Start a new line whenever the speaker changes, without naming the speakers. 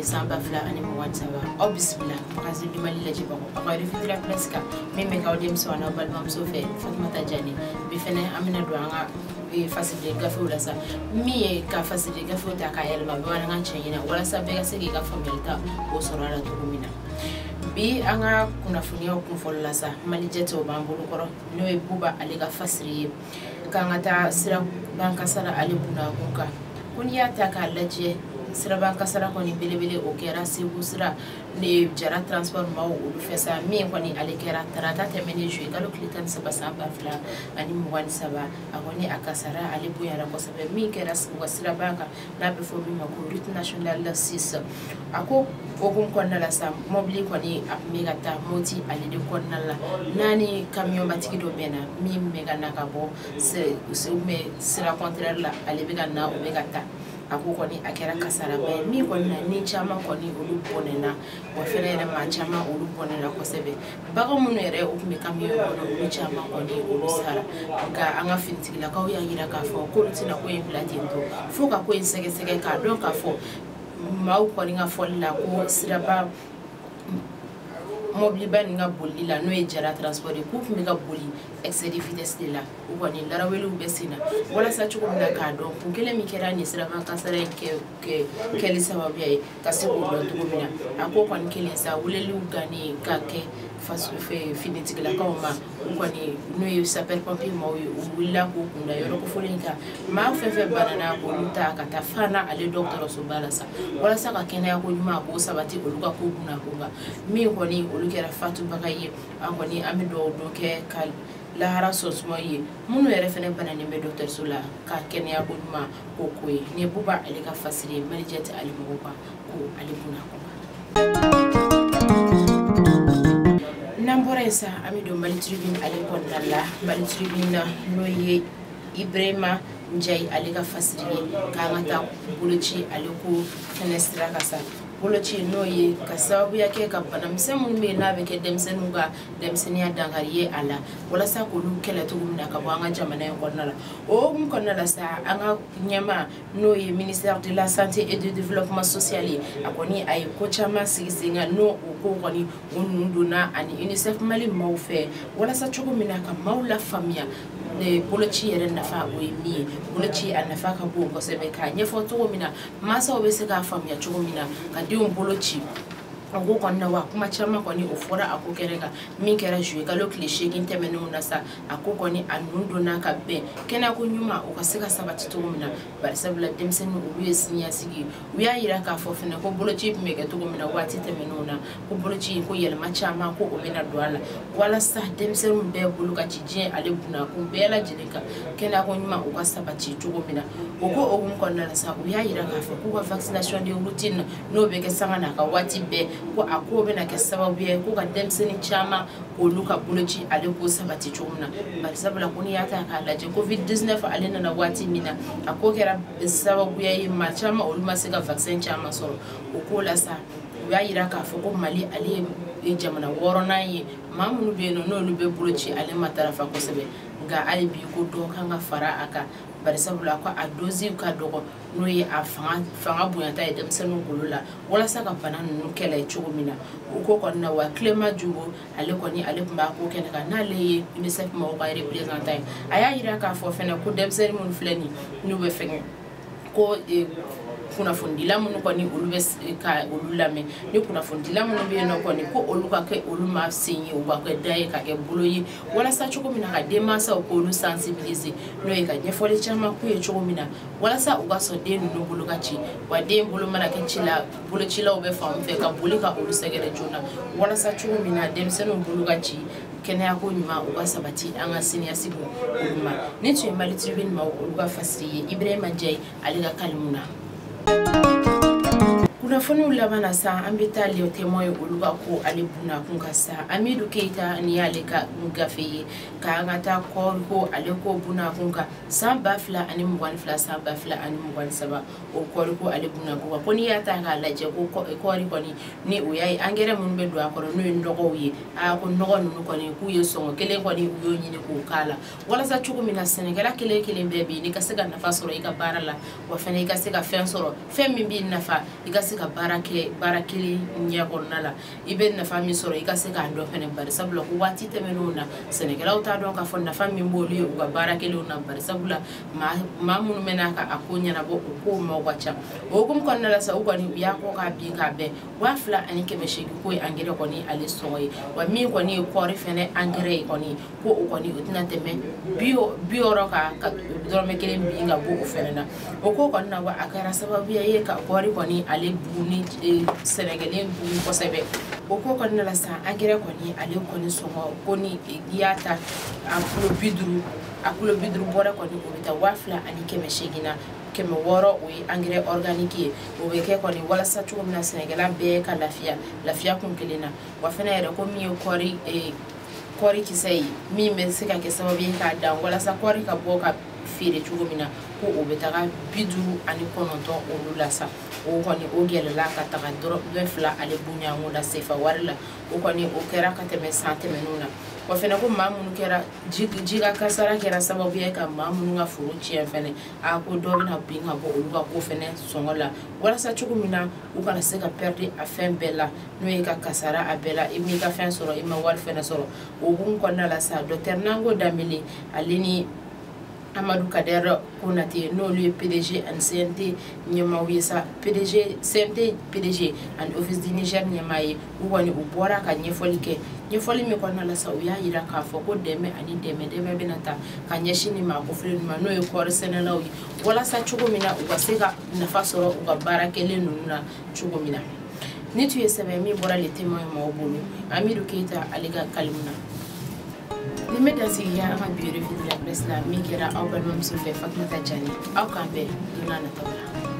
kelen san 2023. Aw bisimila Magazine du Mali lajɛbagaw aw ka revue de la presse kan min bɛ k'aw denmuso an'aw balimamuso fɛ Fatumata Jane. Bi fɛnɛ an bɛna don an ka fasidi gafew la sa, min ye ka fasidi gafew ta k'a yɛlɛma bamanankan cɛ ɲɛna walasa bɛɛ ka se k'i ka faamuyali ta o sɔrɔ a la cogo min na. Bi an ka kunnafoniyaw kunfɔlɔ la sa, Mali jɛtew b'an bolo kɔrɔ, n'o ye Buba ale ka fasiri ye k'an ka taa siraban kasara ale bunakun kan. Ko n'i y'a ta k'a lajɛ, siraban kasara kɔni belebele o kɛra Segu sira ne Jara Transport maaw olu fɛ sa, min kɔni ale kɛra tarata tɛmɛnen juillet kalo tile 13 san 2023. A kɔni a kasara ale bonyara kosɛbɛ, min kɛra u ka siraban kan n'a bɛ fɔ min ma ko route nationale 6. A ko hokumu kɔnɔna la sa, mobili kɔni a tun bɛ ka taa Moti ale de kɔnɔna la, n'a ni kamiyɔnbatigi dɔ bɛnna min bɛ ka na ka bɔ sira contraire la, ale bɛ ka na o bɛ ka taa. A ko kɔni a kɛra kasaraba ye, min kɔni na ni caman kɔni olu bɔnɛna, wa fɛnɛ yɛrɛ maa caman olu bɔnɛna kosɛbɛ. Bagan minnu yɛrɛ o tun bɛ kamiyɔn kɔnɔ olu caman kɔni olu sara. Nka an ka finitigilakaw y'a jira k'a fɔ k'olu tɛna ko in bila ten tɔ, fo ka ko in sɛgɛsɛgɛ k'a dɔn k'a fɔ maaw kɔni ka fɔli la ko siraba mobiliba nin ka bolili la, n'o ye Jara Transport ye, k'u tun bɛ ka boli excès de vitesse de la. U kɔni laraweliw bɛ sen na walasa cogo min na k'a dɔn kun kelen min kɛra nin siraban kasara in kɛli sababuya ye, ka se k'o dɔn cogo min na. A ko kɔni kelen sa, weleliw gannen ka kɛ faso fɛ finitigilakaw ma, u kɔni n'o ye sapeur pompier maaw ye, u wulila k'u kunda yɔrɔ kofɔlen kan. Maa fɛn fɛn banana k'olu ta ka taa Fana ale dɔgɔtɔrɔsoba la sa, walasa ka kɛnɛya ko ɲuman k'o sabati olu ka ko bunakun kan. Min kɔni olu kɛra fatubaga ye, an kɔni an bɛ dugawu don kɛ ka lahara sɔsuma ye minnu yɛrɛ fɛnɛ bananen bɛ dɔgɔtɔrɔso la, ka kɛnɛya ko ɲuman k'o ko ye. Nin ye Buba ale ka fasiri ye Mali jɛte ale mɔgɔw kan ko ale bunakun kan. N'an bɔra yen sa, an bɛ don Mali Tribune ale kɔnɔna la. Mali Tribune n'o ye Ibrahima Njayi ale ka fasiri ye k'an ka taa boloci ale ko fɛnɛ sira kan sa. Boloci n'o ye ka sababuya kɛ ka banamisɛn minnu bɛ yen n'a bɛ kɛ denmisɛnninw ka denmisɛnninya dankari ye a la, walasa k'olu kɛlɛ cogo min na ka bɔ an ka jamana in kɔnɔna la. O hokumu kɔnɔna la sa, an ka ɲɛmaa n'o ye ministère de la santé et du développement social ye, a kɔni a ye ko caman sigi sen kan, n'o o ko kɔni o ninnu donna ani UNICEF Mali maaw fɛ, walasa cogo min na ka maaw lafaamuya boloci yɛrɛ nafa o ye min ye. Boloci a nafa ka bon kosɛbɛ, k'a ɲɛfɔ cogo min na mansaw bɛ se k'a faamuya cogo min na ka denw bolo ci. A ko kɔni na wa kuma caman kɔni o fɔra a ko kɛnɛ kan, min kɛra juillet kalo tile 8 tɛmɛnenw na sa. A ko kɔni a nun donna ka bɛn kɛnɛyako ɲuman o ka se ka sabati cogo min na, barisabula denmisɛnninw olu ye siniɲɛsigi ye. U y'a yira k'a fɔ fɛnɛ ko boloci tun bɛ kɛ cogo min na waati tɛmɛnenw na, ko boloci ko yɛlɛma caman ko o bɛna don a la, walasa denmisɛnninw bɛɛ bolo ka ci diɲɛ ale bunakun bɛɛ lajɛlen kan, kɛnɛyako ɲuman o ka sabati cogo min na. O ko hokumu kɔnɔna la sa, u y'a yira k'a fɔ k'u ka vaccination de routine n'o bɛ kɛ sanga n'a ka waati bɛɛ, ko a ko bɛna kɛ sababu ye ko ka denmisɛnnin caman k'olu ka boloci ale ko sabati cogo min na. Barisabula ko n'i y'a ta k'a lajɛ, COVID-19 ale nana waati min na, a ko kɛra sababuya ye maa caman olu ma se ka vaccin caman sɔrɔ. O ko la sa, u y'a yira k'a fɔ ko Mali ale ye jamana 6nan ye maa minnu bɛ yen nɔ n'olu bɛ boloci ale matarafa kosɛbɛ, nka hali bi ko dɔ kan ka fara a kan, barisabula ko a dose ka dɔgɔ, n'o ye a fanga bonyata ye denmisɛnninw bolo la, walasa ka bana ninnu kɛlɛ cogo min na. O ko kɔni na wa, Clément Diogo ale kɔni ale tun b'a ko kɛnɛ kan, n'ale ye UNICEF mɔgɔw ka représentant ye. A y'a yira k'a fɔ fɛnɛ ko denmisɛnnin minnu filɛ nin n'u bɛ fɛngɛ ko kunnafonidila minnu kɔni olu bɛ ka olu lamɛn, ni kunnafonidila minnu bɛ yen nɔ kɔni ko olu ka kɛ olu ma sen ye, u ka kɛ da ye, ka kɛ bolo ye, walasa cogo min na ka denmansaw k'olu sensibiliser, n'o ye ka ɲɛfɔli caman k'u ye cogo min na walasa u ka sɔn den ninnu bolo ka ci. Wa den bolo mana kɛ ci la, bolocilaw bɛ fan fɛ ka boli ka olu sɛgɛrɛ joona, walasa cogo min na denmisɛnninw bolo ka ci, kɛnɛyako ɲuman u ka sabati an ka siniɲɛsigi olu ma. Nin tun ye Mali Tribune maaw olu ka fasiri ye Ibrahima Njayi ale ka kalimu na. Kunnafoniw laban na sa, an bɛ taa Le Témoin ye olu ka ko ale bunakun kan sa. Amidu Keyita ni y'ale ka gafe ye k'an ka taa kɔɔriko ale ko bunakun kan san 2022 san 2023, o kɔɔriko ale bunakun kan. Ko n'i y'a ta k'a lajɛ ko kɔɔri kɔni ni o y'a ye angɛrɛ minnu bɛ don a kɔrɔ n'o ye nɔgɔw ye, aa ko nɔgɔ ninnu kɔni k'u ye sɔngɔ kelen kɔni u y'o ɲini k'o k'a la, walasa cogo min na sɛnɛkɛla kelen kelen bɛɛ bɛ yen n'i ka se ka nafa sɔrɔ i ka baara la, wa fɛnɛ i ka se ka fɛn sɔrɔ, fɛn min b'i nafa i ka se ka ka baara kɛ baara kelen ɲɛ kɔnɔna la, i bɛ nafa min sɔrɔ i ka se k'a dɔn fɛnɛ. Bari sabula ko waati tɛmɛnenw na, sɛnɛkɛlaw t'a dɔn k'a fɔ nafa min b'olu ye u ka baara kelenw na. Bari sabula maa minnu bɛ n'a ka a ko ɲɛnabɔ, o kow maaw ka ca. O hukumu kɔnɔna la sa, u kɔni u y'a kɔ k'a bin k'a bɛn 2800 ko ye angɛrɛ kɔni ale sɔngɔ ye. Wa min kɔni ye kɔɔri fɛnɛ angɛrɛ ye kɔni, ko o kɔni o tɛna tɛmɛ 60 kan ka dɔrɔmɛ 1 bin ka bɔ o fɛnɛ na. O ko kɔni na, wa a kɛra sababuya ye ka kɔɔri kɔni ale bugun ni sɛnɛkɛlen bugun kosɛbɛ. O ko kɔnɔna la sa, angɛrɛ kɔni ale kɔni sɔngɔ ko ni i y'a ta a kulo 50, a kulo 50 bɔrɛ kɔni, o bɛ taa 2800 na, 600. O ye angɛrɛ organique ye. O bɛ kɛ kɔni walasa cogo min na sɛnɛkɛla bɛɛ ka lafiya, lafiya kun kelen na. Wa fɛnɛ yɛrɛ, ko min ye kɔɔri kisɛ ye min bɛ se ka kɛ sababu ye k'a dan walasa kɔɔri ka bɔ ka feere cogo min na, ko o bɛ taga 59 olu la sa. O kɔni o gɛlɛla ka taga dɔrɔmɛ 2 ale bonyanko la sefa wari la. O kɔni o kɛra ka tɛmɛ san tɛmɛnenw na. Wa fɛnɛ, ko maa minnu kɛra ji ka kasara kɛra sababu ye ka maa minnu ka foro tiɲɛ fɛnɛ, a ko dɔ bɛna bin ka bɔ olu ka ko fɛnɛ sɔngɔ la, walasa cogo min na u kana se ka perdre a fɛn bɛɛ la, n'o ye ka kasara a bɛɛ la, i m'i ka fɛn sɔrɔ, i ma wari fɛnɛ sɔrɔ. O hukumu kɔnɔna la sa, docteur Nango Danbele ale ni Amadou Kader Konate, n'olu ye PDG ani CNT ɲɛmaaw ye sa, PDG, CNT PDG ani Office du Niger ɲɛmaa ye, u kɔni u bɔra ka ɲɛfɔli kɛ. Ɲɛfɔli min kɔnɔna la sa, u y'a yira k'a fɔ ko dɛmɛ ani dɛmɛ bɛna ta ka ɲɛsin nin maa kofɔlen ninnu ma, n'o ye kɔɔri sɛnɛlaw ye, walasa cogo min na u ka se ka nafa sɔrɔ u ka baara kɛlen ninnu na cogo min na. Ni tun ye sɛbɛn min bɔra Le Témoin maaw bolo, Amidu Keyita ale ka kalimu na. Ni bɛ dansigi an ka bi revue de la presse la, min kɛra aw balimamuso fɛ, Fatumata Jani. Aw k'an bɛn don n'a nataw la.